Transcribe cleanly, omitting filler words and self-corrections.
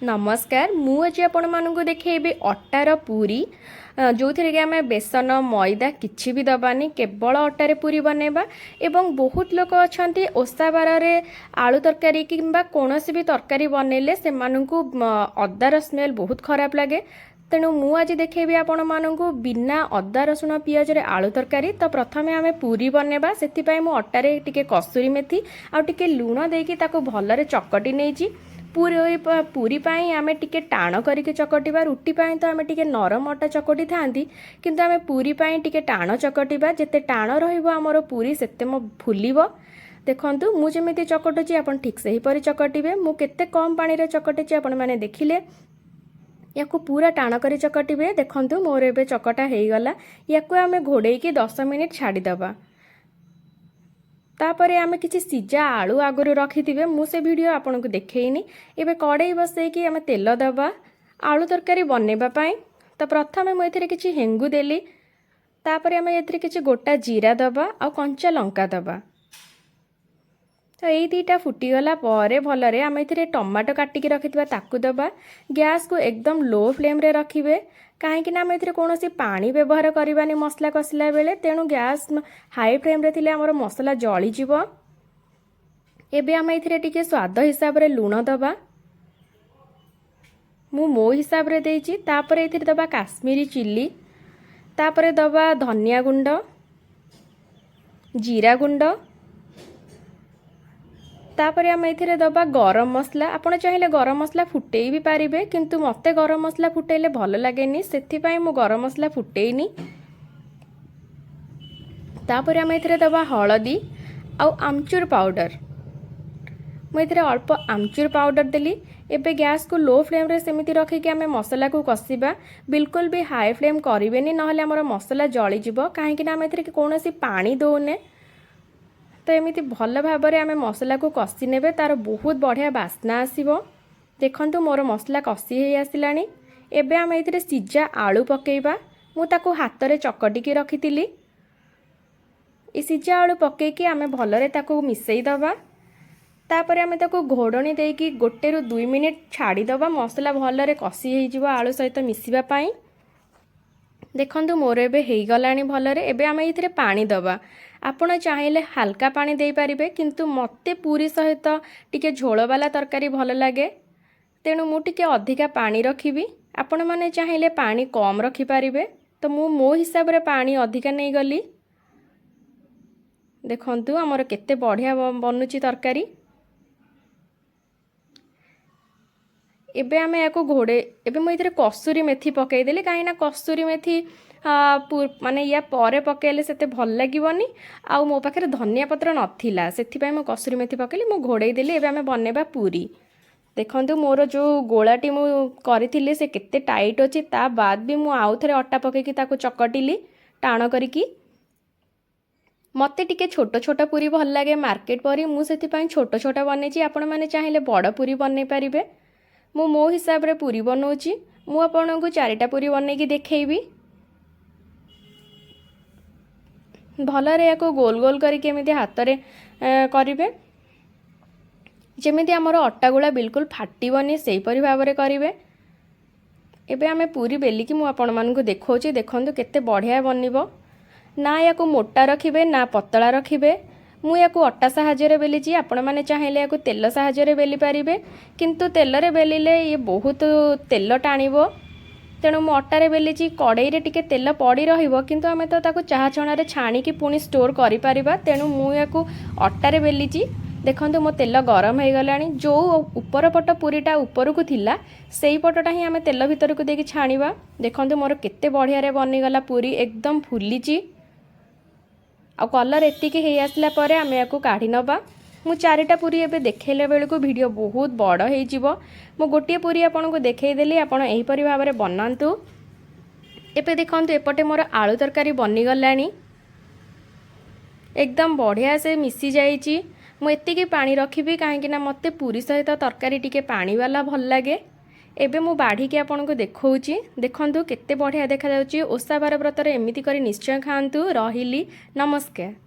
ନମସ୍କାର, ମୁଁ ଆଜି ଆପଣମାନଙ୍କୁ ଦେଖେଇବି ଅଟାର ପୁରୀ, ଯେଉଁଥିରେ କି ଆମେ ବେସନ, ମଇଦା କିଛି ବି ଦେବାନି, କେବଳ ଅଟାରେ ପୁରୀ ବନେଇବା। ଏବଂ ବହୁତ ଲୋକ ଅଛନ୍ତି, ଓଷା ବାରରେ ଆଳୁ ତରକାରୀ କିମ୍ବା କୌଣସି ବି ତରକାରୀ ବନେଇଲେ ସେମାନଙ୍କୁ ଅଦାର ସ୍ମେଲ୍ ବହୁତ ଖରାପ ଲାଗେ। ତେଣୁ ମୁଁ ଆଜି ଦେଖେଇବି ଆପଣମାନଙ୍କୁ ବିନା ଅଦା, ରସୁଣ, ପିଆଜରେ ଆଳୁ ତରକାରୀ। ତ ପ୍ରଥମେ ଆମେ ପୁରୀ ବନେଇବା। ସେଥିପାଇଁ ମୁଁ ଅଟାରେ ଟିକେ କସୁରୀ ମେଥି ଆଉ ଟିକେ ଲୁଣ ଦେଇକି ତାକୁ ଭଲରେ ଚକଟି ନେଇଛି। ପୁରୀ ପାଇଁ ଆମେ ଟିକେ ଟାଣ କରିକି ଚକଟିବା। ରୁଟି ପାଇଁ ତ ଆମେ ଟିକେ ନରମ ଅଟା ଚକଟିଥାନ୍ତି, କିନ୍ତୁ ଆମେ ପୁରୀ ପାଇଁ ଟିକେ ଟାଣ ଚକଟିବା। ଯେତେ ଟାଣ ରହିବ, ଆମର ପୁରୀ ସେତେ ମୋ ଫୁଲିବ। ଦେଖନ୍ତୁ, ମୁଁ ଯେମିତି ଚକଟୁଛି, ଆପଣ ଠିକ୍ ସେହିପରି ଚକଟିବେ। ମୁଁ କେତେ କମ୍ ପାଣିରେ ଚକଟିଛି, ଆପଣମାନେ ଦେଖିଲେ। ୟାକୁ ପୁରା ଟାଣ କରି ଚକଟିବେ। ଦେଖନ୍ତୁ, ମୋର ଏବେ ଚକଟା ହେଇଗଲା। ୟାକୁ ଆମେ ଘୋଡ଼େଇକି 10 ମିନିଟ୍ ଛାଡ଼ିଦେବା। ତାପରେ ଆମେ କିଛି ସିଝା ଆଳୁ ଆଗରୁ ରଖିଥିବେ। ମୁଁ ସେ ଭିଡ଼ିଓ ଆପଣଙ୍କୁ ଦେଖେଇନି। ଏବେ କଡ଼େଇ ବସେଇକି ଆମେ ତେଲ ଦେବା ଆଳୁ ତରକାରୀ ବନେଇବା ପାଇଁ। ତ ପ୍ରଥମେ ମୁଁ ଏଥିରେ କିଛି ହେଙ୍ଗୁ ଦେଲି। ତାପରେ ଆମେ ଏଥିରେ କିଛି ଗୋଟା ଜିରା ଦେବା ଆଉ କଞ୍ଚା ଲଙ୍କା ଦେବା। ତ ଏଇ ଦୁଇଟା ଫୁଟିଗଲା ପରେ ଭଲରେ ଆମେ ଏଥିରେ ଟମାଟୋ କାଟିକି ରଖିଥିବା ତାକୁ ଦେବା। ଗ୍ୟାସ୍କୁ ଏକଦମ ଲୋ ଫ୍ଲେମ୍ରେ ରଖିବେ, କାହିଁକି ନା ଆମେ ଏଥିରେ କୌଣସି ପାଣି ବ୍ୟବହାର କରିବାନି ମସଲା କଷିଲା ବେଳେ। ତେଣୁ ଗ୍ୟାସ୍ ହାଇ ଫ୍ଲେମ୍ରେ ଥିଲେ ଆମର ମସଲା ଜଳିଯିବ। ଏବେ ଆମେ ଏଥିରେ ଟିକେ ସ୍ୱାଦ ହିସାବରେ ଲୁଣ ଦେବା। ମୁଁ ମୋ ହିସାବରେ ଦେଇଛି। ତାପରେ ଏଥିରେ ଦେବା କାଶ୍ମୀରୀ ଚିଲି, ତାପରେ ଦେବା ଧନିଆ ଗୁଣ୍ଡ, ଜିରା ଗୁଣ୍ଡ। ତାପରେ ଆମେ ଏଥିରେ ଦେବା ଗରମ ମସଲା। ଆପଣ ଚାହିଁଲେ ଗରମ ମସଲା ଫୁଟେଇ ବି ପାରିବେ, କିନ୍ତୁ ମୋତେ ଗରମ ମସଲା ଫୁଟେଇଲେ ଭଲ ଲାଗେନି, ସେଥିପାଇଁ ମୁଁ ଗରମ ମସଲା ଫୁଟେଇନି। ତାପରେ ଆମେ ଏଥିରେ ଦେବା ହଳଦୀ ଆଉ ଆମଚୁର ପାଉଡ଼ର। ମୁଁ ଏଥିରେ ଅଳ୍ପ ଆମଚୁର ପାଉଡ଼ର ଦେଲି। ଏବେ ଗ୍ୟାସ୍କୁ ଲୋ ଫ୍ଲେମ୍ରେ ସେମିତି ରଖିକି ଆମେ ମସଲାକୁ କଷିବା। ବିଲକୁଲ ବି ହାଇ ଫ୍ଲେମ୍ କରିବେନି, ନହେଲେ ଆମର ମସଲା ଜଳିଯିବ, କାହିଁକିନା ଆମେ ଏଥିରେ କୌଣସି ପାଣି ଦେଉନେ। ତ ଏମିତି ଭଲ ଭାବରେ ଆମେ ମସଲାକୁ କଷି ନେବେ, ତାର ବହୁତ ବଢ଼ିଆ ବାସ୍ନା ଆସିବ। ଦେଖନ୍ତୁ, ମୋର ମସଲା କଷି ହେଇ ଆସିଲାଣି। ଏବେ ଆମେ ଏଥିରେ ସିଝା ଆଳୁ ପକାଇବା। ମୁଁ ତାକୁ ହାତରେ ଚକଟିକି ରଖିଥିଲି। ଏ ସିଝା ଆଳୁ ପକାଇକି ଆମେ ଭଲରେ ତାକୁ ମିଶାଇ ଦେବା। ତାପରେ ଆମେ ତାକୁ ଘୋଡ଼ଣୀ ଦେଇକି 1ରୁ 2 ମିନିଟ୍ ଛାଡ଼ିଦେବା, ମସଲା ଭଲରେ କଷି ହେଇଯିବ ଆଳୁ ସହିତ ମିଶିବା ପାଇଁ। ଦେଖନ୍ତୁ, ମୋର ଏବେ ହେଇଗଲାଣି ଭଲରେ। ଏବେ ଆମେ ଏଇଥିରେ ପାଣି ଦେବା। ଆପଣ ଚାହିଁଲେ ହାଲକା ପାଣି ଦେଇପାରିବେ, କିନ୍ତୁ ମୋତେ ପୁରୀ ସହିତ ଟିକେ ଝୋଳବାଲା ତରକାରୀ ଭଲ ଲାଗେ, ତେଣୁ ମୁଁ ଟିକେ ଅଧିକା ପାଣି ରଖିବି। ଆପଣମାନେ ଚାହିଁଲେ ପାଣି କମ୍ ରଖିପାରିବେ। ତ ମୁଁ ମୋ ହିସାବରେ ପାଣି ଅଧିକା ନେଇଗଲି। ଦେଖନ୍ତୁ, ଆମର କେତେ ବଢ଼ିଆ ବନୁଛି ତରକାରୀ। ଏବେ ଆମେ ୟାକୁ ଘୋଡ଼େ ଏବେ ମୁଁ ଏଥିରେ କସୁରୀ ମେଥି ପକାଇଦେଲି, କାହିଁକିନା କସୁରୀ ମେଥି ମାନେ ୟା ପରେ ପକାଇଲେ ସେତେ ଭଲ ଲାଗିବନି, ଆଉ ମୋ ପାଖରେ ଧନିଆ ପତ୍ର ନଥିଲା, ସେଥିପାଇଁ ମୁଁ କସୁରୀ ମେଥି ପକାଇଲି। ମୁଁ ଘୋଡ଼େଇ ଦେଲି। ଏବେ ଆମେ ବନେଇବା ପୁରୀ। ଦେଖନ୍ତୁ, ମୋର ଯେଉଁ ଗୋଳାଟି ମୁଁ କରିଥିଲି, ସେ କେତେ ଟାଇଟ୍ ଅଛି। ତା ବାଦ ବି ମୁଁ ଆଉ ଥରେ ଅଟା ପକାଇକି ତାକୁ ଚକଟିଲି ଟାଣ କରିକି। ମୋତେ ଟିକେ ଛୋଟ ଛୋଟ ପୁରୀ ଭଲ ଲାଗେ, ମାର୍କେଟ ପରି। ମୁଁ ସେଥିପାଇଁ ଛୋଟ ଛୋଟ ବନେଇଛି। ଆପଣମାନେ ଚାହିଁଲେ ବଡ଼ ପୁରୀ ବନେଇ ପାରିବେ। ମୁଁ ମୋ ହିସାବରେ ପୁରୀ ବନାଉଛି। ମୁଁ ଆପଣଙ୍କୁ ଚାରିଟା ପୁରୀ ବନେଇକି ଦେଖେଇବି। ଭଲରେ ୟାକୁ ଗୋଲ ଗୋଲ କରିକି ଏମିତି ହାତରେ କରିବେ। ଯେମିତି ଆମର ଅଟା ଗୁଳା ବିଲକୁଲ ଫାଟିବନି, ସେହିପରି ଭାବରେ କରିବେ। ଏବେ ଆମେ ପୁରୀ ବେଲିକି ମୁଁ ଆପଣମାନଙ୍କୁ ଦେଖାଉଛି। ଦେଖନ୍ତୁ, କେତେ ବଢ଼ିଆ ବନିବ। ନା ୟାକୁ ମୋଟା ରଖିବେ, ନା ପତଳା ରଖିବେ। ମୁଁ ୟାକୁ ଅଟା ସାହାଯ୍ୟରେ ବେଲିଛି। ଆପଣମାନେ ଚାହିଁଲେ ୟାକୁ ତେଲ ସାହାଯ୍ୟରେ ବେଲି ପାରିବେ, କିନ୍ତୁ ତେଲରେ ବେଲିଲେ ଇଏ ବହୁତ ତେଲ ଟାଣିବ। ତେଣୁ ମୁଁ ଅଟାରେ ବେଲିଛି। କଡ଼େଇରେ ଟିକେ ତେଲ ପଡ଼ି ରହିବ, କିନ୍ତୁ ଆମେ ତ ତାକୁ ଚାହା ଛଣାରେ ଛାଣିକି ପୁଣି ଷ୍ଟୋର୍ କରିପାରିବା। ତେଣୁ ମୁଁ ୟାକୁ ଅଟାରେ ବେଲିଛି। ଦେଖନ୍ତୁ, ମୋ ତେଲ ଗରମ ହେଇଗଲାଣି। ଯେଉଁ ଉପର ପଟ ପୁରୀଟା ଉପରକୁ ଥିଲା, ସେଇ ପଟଟା ହିଁ ଆମେ ତେଲ ଭିତରକୁ ଦେଇକି ଛାଣିବା। ଦେଖନ୍ତୁ, ମୋର କେତେ ବଢ଼ିଆରେ ବନିଗଲା ପୁରୀ, ଏକଦମ ଫୁଲିଛି। ଆଉ କଲର୍ ଏତିକି ହେଇ ଆସିଲା ପରେ ଆମେ ୟାକୁ କାଢ଼ି ନେବା। ମୁଁ ଚାରିଟା ପୁରୀ ଏବେ ଦେଖେଇଲା ବେଳକୁ ଭିଡ଼ିଓ ବହୁତ ବଡ଼ ହେଇଯିବ। ମୁଁ ଗୋଟିଏ ପୁରୀ ଆପଣଙ୍କୁ ଦେଖେଇଦେଲି। ଆପଣ ଏହିପରି ଭାବରେ ବନାନ୍ତୁ। ଏବେ ଦେଖନ୍ତୁ, ଏପଟେ ମୋର ଆଳୁ ତରକାରୀ ବନିଗଲାଣି। ଏକଦମ ବଢ଼ିଆ ସେ ମିଶି ଯାଇଛି। ମୁଁ ଏତିକି ପାଣି ରଖିବି, କାହିଁକିନା ମୋତେ ପୁରୀ ସହିତ ତରକାରୀ ଟିକେ ପାଣିବାଲା ଭଲ ଲାଗେ। ଏବେ ମୁଁ ବାଢ଼ିକି ଆପଣଙ୍କୁ ଦେଖାଉଛି। ଦେଖନ୍ତୁ, କେତେ ବଢ଼ିଆ ଦେଖାଯାଉଛି। ଓଷା ବାର ବ୍ରତରେ ଏମିତି କରି ନିଶ୍ଚୟ ଖାଆନ୍ତୁ। ରହିଲି, ନମସ୍କାର।